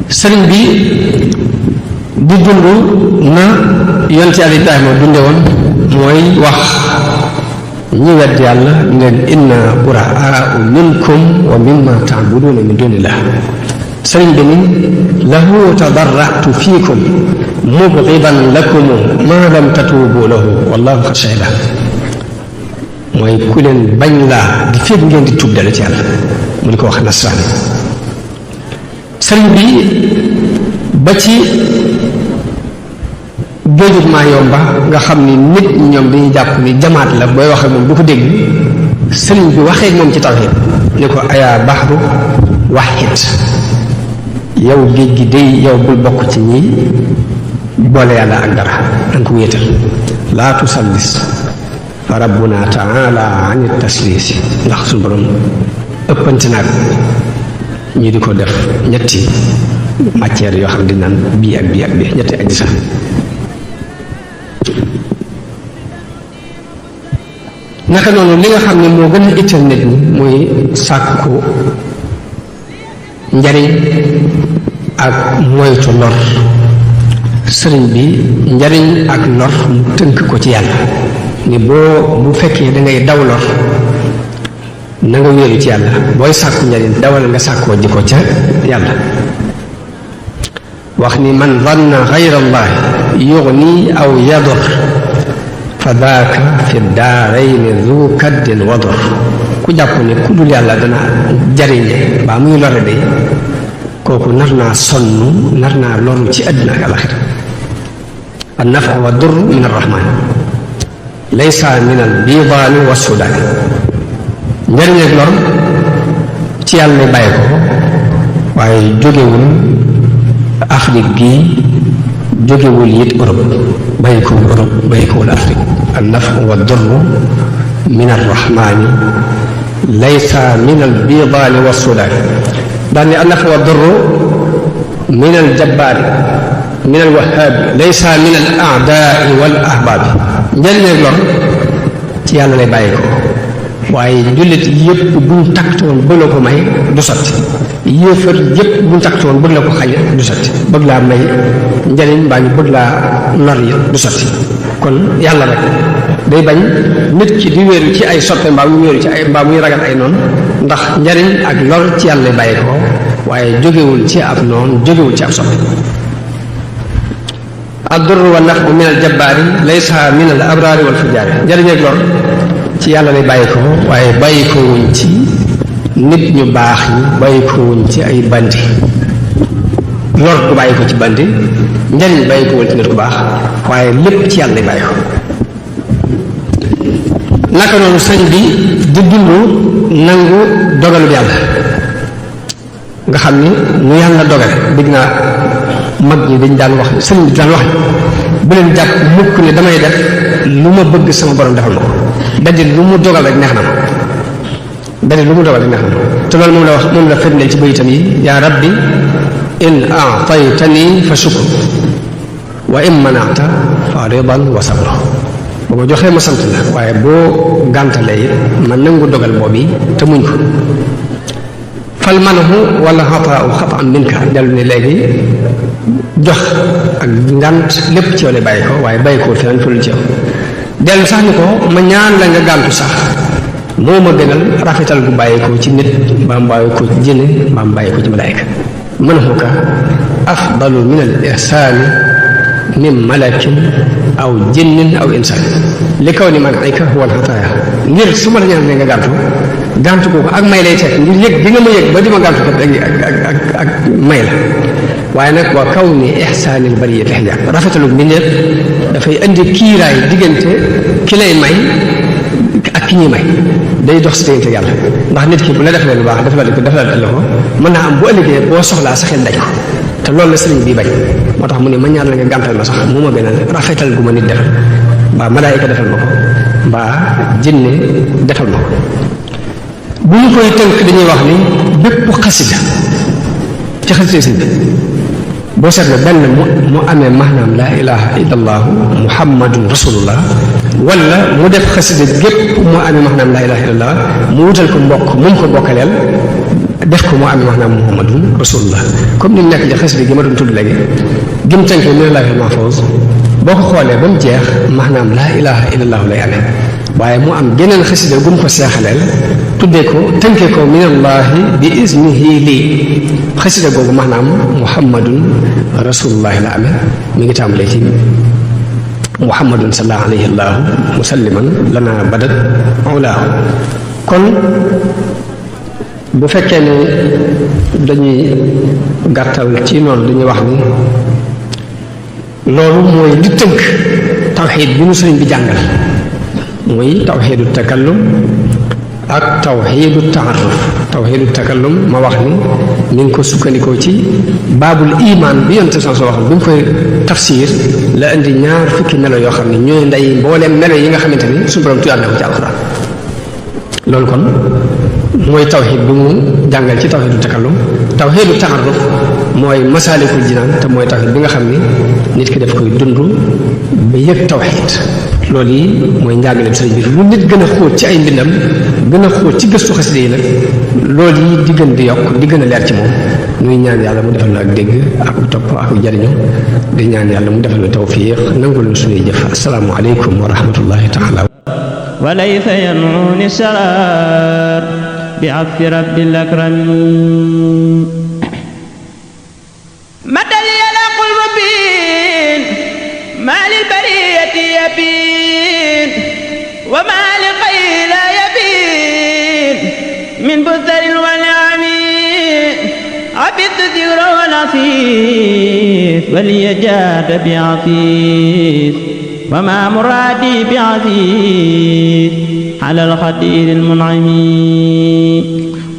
B: sëriñ bi di dund na yonent yàlla Ibrahima dunde woon mooy wax ñi wedd yàlla leen inna buraa'u minkum wa mimma ta'buduuna min duunillah sëriñ bi ni lahu tadarra'tu fiikum mubghidan lakum ma lam tatuubu lahu wallahu qad shahida mooy ku leen bañ laa di féeg ngeen di tuub dale ci yàlla mu di ko wax nasraani sëriñ bi ba ci géejug maa yomba nga xam ni nit ñi ñoom dañuy jàpp ni jamaat la booy wax ak moom du ko dégg sëriñ bi waxee ak moom ci tawxiid ni ko ayaa baxru waxit yow géej gi day yow bul bokk ci ñi boole yàlla ak dara danga ko wéetal laa tusallis fa rabbuna taala an tasliisi ndax suñu borom ëppante naag ñi di ko def ñetti matière yoo xam di naan bii ak bii ak bii ñetti aji sax naka noonu li nga xam ne moo gën a itteel nit ñi muy sàkku njariñ ak moytu lor sëriñ bi njariñ ak lor mu tënk ko ci yàlla ni bu fekkee da ngay daw lor na nga wéeru ci yàlla booy sàkku njariñ dawal nga sàkkoo ji ko ca yàlla wax ni man zanna gayra allahi yugni aw yadur fa daaka fi daarayni zu kaddin wadur ku jàpp ne ku dul yàlla dana jariñe baa muy lore day kooku nar naa sonn nar naa loru ci àddina ak alaxira an nafa wa dur min arrahman laysa min al bidaani wa sudaani njariñ ak lor ci yàlla bàyyi ko waaye jógewul Afrique gi jógewul it Europe bàyyi ko Europe bàyyi ko Afrique an nafa wa dur min arrahmani laysa min al bidaani wa sudaani daan ne an nafa wa dur min al jabbaari min al wahaabi laysa min al aadaai wal ahbaabi njariñ ak lor ci ci yàlla lay bàyyi ko waaye jullit yëpp buñ taktoon bëgg la ko may du sotti yéefar yëpp buñ taktoon bëgg la ko xañ du sotti bëgg laa may njariñ mbaa ñu bëgg laa lor yi du sotti kon yàlla rek day bañ nit ki di wéeru ci ay soppe mbaa mu wéeru ci ay mbaa muy ragal ay noonu ndax njariñ ak lor ci yàlla lay bàyyi ko waaye jógewul ci ab noonu jógewul ci ab soppe ad-durru wa naf'u min al-jabbaari laysa min al-abraari wal fujjaari njariñ ak lor ci yàlla lay bàyyi ko waaye bàyyi ko wuñ ci nit ñu baax ñi bàyyi ko wuñ ci ay bandi lor du bàyyi ko ci bandi njariñ bàyyi ko wuñ ci nit ku baax waaye lépp ci yàlla lay bàyyi ko naka noonu sëñ bi di dund nangu dogalu yàlla nga xam ni nu yàlla dogale digg naa mag ñi dañ daan wax sëñ bi daan wax bu leen jàpp mukk ne damay def lu ma bëgg sama borom defal ma ko daldi lu mu dogal rek neex na ma daldi lu mu dogal rek neex na ma te loolu moom la wax moom la firndeel ci bayitam yi yaa rabbi in a'taytani fa shukru wa in mana'ta fa ridan wa sabru ba ma joxee ma sant la waaye boo gàntalee ma nangu dogal boobu te muñ ko fal manahu wala xataa xataan minka dellu ne léegi jox ak ngànt lépp ci yow lay bàyyi ko waaye bàyyi ko feneen fu dul ci yow dellu sax ni ko ma ñaan la nga gàntu sax moo ma gënal rafetal gu bàyyi ko ci nit mbaa mu bàyyi ko ci jinne mbaa mu bàyyi ko ci malaayka manahuka afdalu min al ihsaani min malakin aw jinnin aw insaan li kaw ni man ayka huwa al xataaya ngir su ma la ñaan ne nga gàntu kooku ak may lay teg ngir yëg bi nga ma yëg ba di ma gàntu kat ak may la waaye nag waa kaw ni ihsaanil bariyati xijaab rafetalu mbindeef dafay indi kiiraay diggante ki lay may ak ki ñuy may day dox si diggante yàlla ndax nit ki bu la defalee lu baax def la ko mën naa am bu ëllëgee boo soxlaa sa xel daj ko te loolu la sëriñ bii bañ moo tax mu ne ma ñaan la nga gàntal ma sax mu ma gënal rafetal gu ma nit defal mbaa malaayika defal ma ko mbaa jinne defal ma ko bu ñu koy tënk dañuy wax ni bépp xasida ci xasida sëñ bi boo seetlu benn mu amee maanaam laa ilaha illa allahu muhammadun rasulullah wala mu def xasida gépp mu amee maanaam laa ilaha illa allah mu wutal ko mbokk mu ko bokkaleel def ko mu amee maanaam muhammadun rasulullah comme ni mu nekk ci xasida gi ma doon tudd léegi gim tënkee min laahi mahfuus boo ko xoolee ba mu jeex maanaam laa ilaha illa allahu lay amee waaye mu am geneen xasida gum ko seexaleel tuddee ko tënkee ko minallahi bi isnihi lii xasida googu maanaam muhammadun rasulullahi la amee mi ngi tàmbalee ci muhammadun sallallahu alayhi allahu musalliman lana badat ulaahu kon bu fekkee ne dañuy gàttal ci noonu dañuy wax ni loolu mooy li tënk tawxiid bi nu sëriñ bi jàngal muy tawxiidu takallum ak tawxiidu taaruf tawxiidu takallum ma wax ni ni nga ko sukkandikoo ci baabul imaan bi yonte san soo wax bi mu koy tafsir la indi ñaar fukki melo yoo xam ne ñooy ndey mbooleem melo yi nga xamante ni suñu borom tuyaat na ko ci alxuraan loolu kon mooy tawxiid bi mu jàngal ci tawxiidu takallum tawxiidu taaruf mooy masaalikul jinaan te mooy tawxiid bi nga xam ni nit ki daf koy dund ba yëg tawxiid loolu yi mooy njàngaleem sëriñ bi lu nit gën a xóot ci ay mbindam gën a xóot ci gëstu xasida yi nag loolu yi di gën di yokk di gën a leer ci moom nuy ñaan yàlla mu defal la ak dégg ak topp ak jariñu di ñaan yàlla mu defal la tawfiq nangul lu suñuy jëf asalaamu aleykum wa rahmatullahi taala
A: وليس ينعوني الشرار بعفو رب الأكرم متى لي القلب بين ما للبرية يبين وما لغير لا يبين من بذر ونعم عبد ذكر ونصيف وليجاد بعفيف وما مرادي بعزيز على الخطير المنعم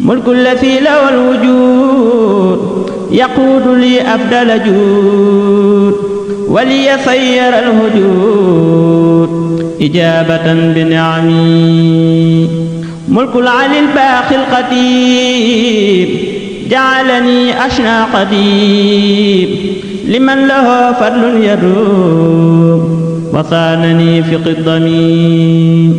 A: ملك الذي له الوجود يقود لي أبدل جود ولي سير الهجود إجابة بنعمي ملك العلي الباقي القديم جعلني أشنى قديم لمن له فضل يدوم وصانني في قدمي